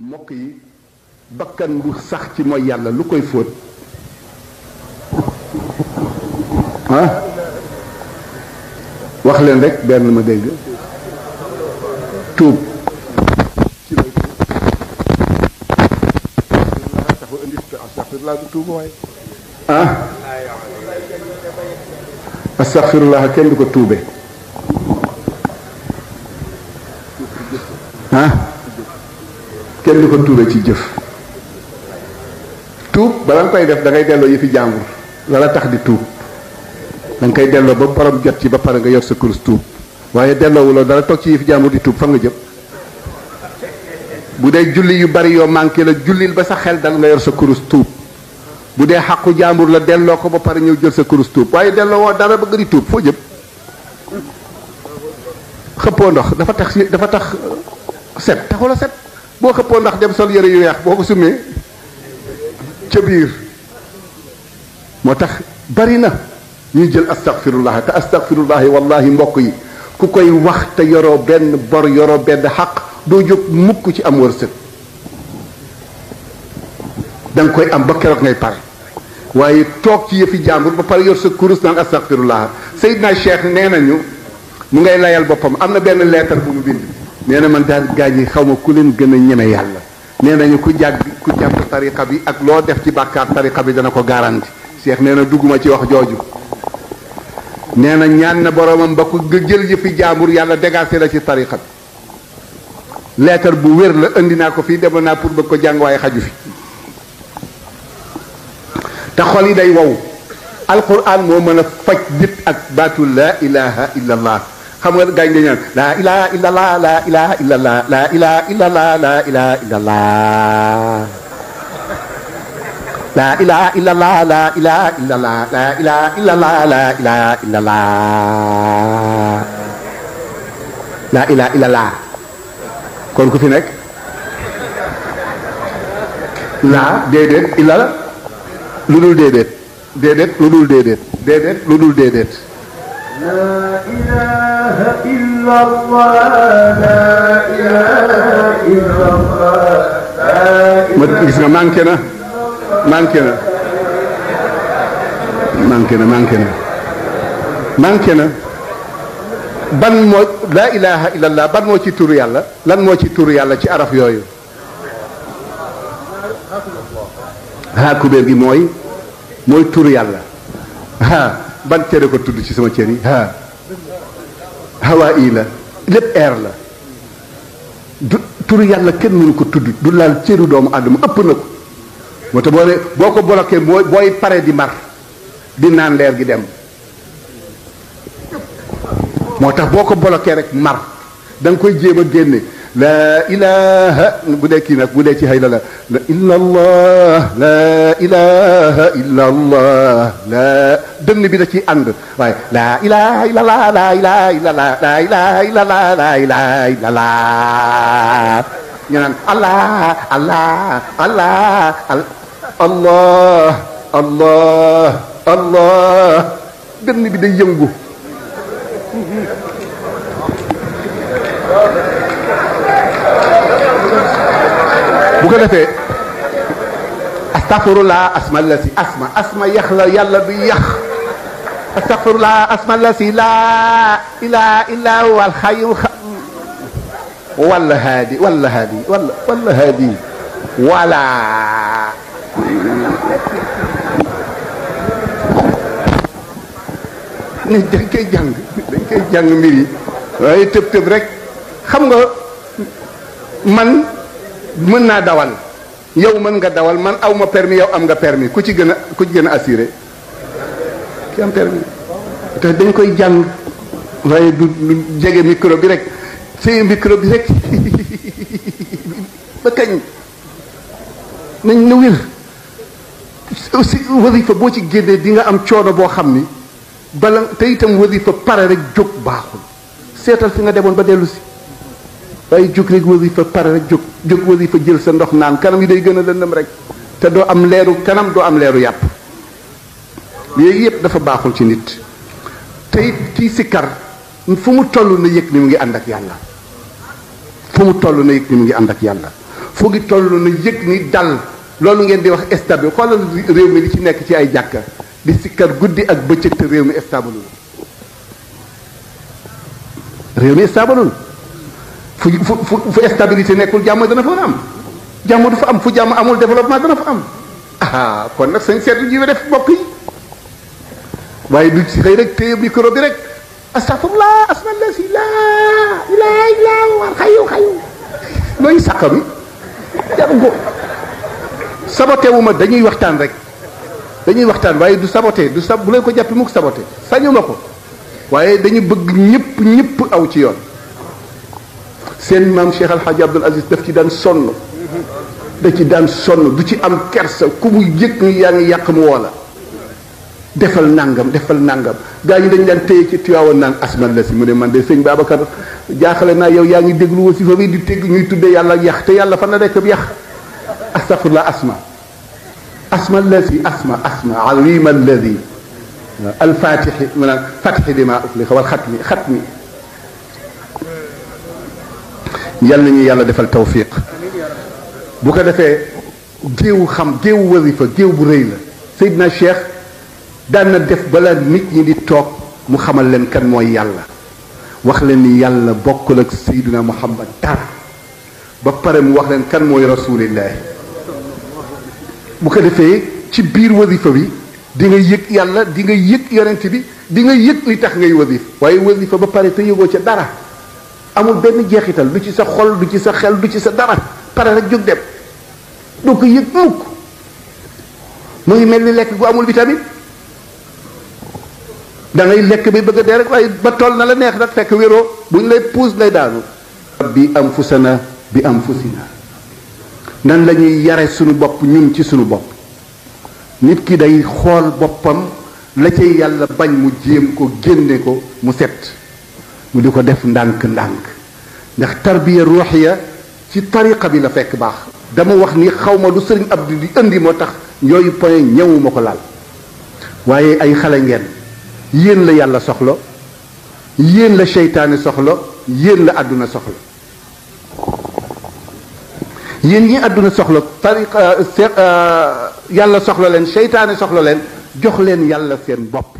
mbokk yi bakkan bu sax ci mooy yàlla lu koy fóot ah wax leen rek benn ma dégg tuub ci lay taxu indi astaghfirullah du tuub waaye ah astaghfirullah kenn du ko tuube ah kenn du ko tuube ci jëf tuub bala nga koy def da ngay delloo yëfi jàmbur lala tax di tuub da nga koy delloo ba borom jot ci ba pare nga yor sa kurus tuub waaye delloowuloo dara toog ci yëfi jàmbur di tuub fa nga jëm bu dee julli yu bari yoo manqué la jullil ba sa xel dal nga yor sa kurus tuub bu dee xàqu jàmbur la delloo ko ba pare ñëw jël sa kurus tuub waaye delloo woo dara bëgg di tuub foo jëm xëppoo ndox dafa tax set taxula set boo xëppoo ndax dem sol yëre yu weex boo ko sumee ca biir moo tax bari na ñuy jël astaghfirullah te astaghfirullah wallahi mbokk yi ku koy wax te yoroo benn bor yoroo benn xaq doo jóg mukk ci am wërsëg da nga koy am ba keroog ngay pare waaye toog ci yëfi jàmbur ba pare yor sa kurus naan astaghfirullah Seydina Cheikh nee nañu mu ngay layal boppam am na benn leetar bu mu bind nee na man daal gaañ yi xaw ma ku leen gën a ñeme yàlla nee nañu ku jàpp tariqa bi ak loo def ci bàkkaar tariqa bi dana ko garanti Cheikh nee na dugguma ci wax jooju nee na ñaan na boromam ba ku jël yëfi jaambur yàlla dégagé la ci tariqa bi leetar bu wér la indi naa ko fii demoon naa pour bëgg ko jàng waaye xaju fi te xol yi day wow alquran moo mën a faj nit ak baatu laa ilaha illa allah xam nga gaañ dañu naan laa ilaha illallah laa ilaha illallah laa ilaha illallah laa ilaha illallah laa ilaha illallah laa ilaha illallah laa ilaha illallah laa ilaha illallah laa ilaha illallah kon ku fi nekk laa déedéet illa la lu dul déedéet déedéet lu dul déedéet déedéet lu dul déedéet لا إله إلا الله لا إله إلا الله ma gis nga manqué na manqué na manqué na manqué na manqué na ban moo laa ilaha illallah ban moo ci turu yàlla lan moo ci turu yàlla ci araf yooyu haa kubéer gi mooy turu yàlla haa ban cëre ko tudd ci sama cër yi haa hawaa ii la lépp air la du turu yàlla kenn mënu ko tudd du laal cëru doomu aadama ëpp na ko moo tax boo ko bloqué booy pare di mar di naan leer gi dem moo tax boo ko bloqué rek mar da nga koy jéem a génne laa ilaha bu dee kii nag bu dee ci xëy la illa allah laa ilaha illa allah la dënn bi da ciy ànd waaye laa ilaha illa allah laa ilaha illa allah laa ilaha illa allah laa ilaha illa allah ñu naan allah allah allah allah allah allah dënn bi day yëngu bu ko defee astaghfirullah asma la si asma yax la yàlla du yax astaghfirullah asma la si laa ilaha illa huwa alxayyul wala haadi wala haadi wala haadi wala ni dañ koy jàng mbir yi waaye tëb rek xam nga man mën naa dawal yow mën nga dawal man aw ma permis yow am nga permis ku ci gën a assuré ki am permis te dañ koy jàng waaye du jege micro bi rek téye micro bi rek ba kañ nañ na wér aussi wasifa boo ci génnee di nga am coono boo xam ni bala te itam wasifa pare rek jóg baaxul seetal fi nga demoon ba dellu si waaye jóg rek wasifa pare rek jóg wasifa jël sa ndox naan kanam yi day gën a lëndëm rek te doo am leeru kanam doo am leeru yàpp yooyu yëpp dafa baaxul ci nit te it kii sikkar fu mu toll na yëg ni mu ngi ànd ak yàlla fu mu toll na yëg ni mu ngi ànd ak yàlla fu ngi toll na yëg ni dal loolu ngeen di wax stable xoolal réew mi li ci nekk ci ay jàkka di sikkar guddi ak bëccëg te réew mi stable réew mi stable fu stabilité nekkul jàmm dana fa am jàmm du fa am fu jàmm amul développement dana fa am ah kon nag sañ seetlu ji def mbokk yi waaye du ci xëy rek téye micro bi rek astafurlah asmallah si laa ilaaha illaa huwal xayu looy sàqa bi jaru ko saboté wu ma dañuy waxtaan rek dañuy waxtaan waaye du saboté du bu leen ko jàppi mukk saboté sañu ma ko waaye dañu bëgg ñëpp aw ci yoon seen maam Cheikh Alhaji Abdoul Aziz daf ci daan sonn da ci daan sonn du ci am kersa ku mu yëg ni yaa ngi yàq mu woola defal nangam gaa ñi dañ daan téye ci Tiwaawan naan asman la si mu ne man de sëñ Babacar jaaxale naa yow yaa ngi déglu wasifa bi di tégg ñuy tuddee yàlla yax te yàlla fan la nekk bi yax astafurlah asma allasi asma alima alladi alfatixi maanaam fatixi lima uxliqa wal xatmi yal nañu yàlla defal tawfiq bu ko defee géewu wasifa géew bu rëy la Seydina Cheikh daan na def bala nit ñi di toog mu xamal leen kan mooy yàlla wax leen ni yàlla bokkul ak Seydina Muhammad dara ba pare mu wax leen kan mooy rasulillahi bu ko defee ci biir wasifa bi di nga yëg yàlla di nga yëg yonent bi di nga yëg li tax ngay wasif waaye wasifa ba pare te yëgoo ca dara amul benn jeexital du ci sa xol du ci sa xel du ci sa dara pare rek jóg dem doo ko yëg mukk mu ngi mel ni lekk gu amul vitamine da ngay lekk bi bëgg a dee rek waaye ba toll na la neex nag fekk wéroo buñ lay puus ngay daanu bi anfusana bi anfusina nan la ñuy yare suñu bopp ñun ci suñu bopp nit ki day xool boppam la cay yàlla bañ mu jéem ko génne ko mu set mu di ko def ndànk-ndànk ndax tarbiya ruuxiya ci tariqa bi la fekk baax dama wax ni xaw ma lu sëriñ Abdou di indi moo tax yooyu point ñëwuma ko laal waaye ay xale ngeen yéen la yàlla soxla yéen la seytaane soxla yéen la àdduna soxla yéen ñi àdduna soxla tariqa yàlla soxla leen seytaane soxla leen jox leen yàlla seen bopp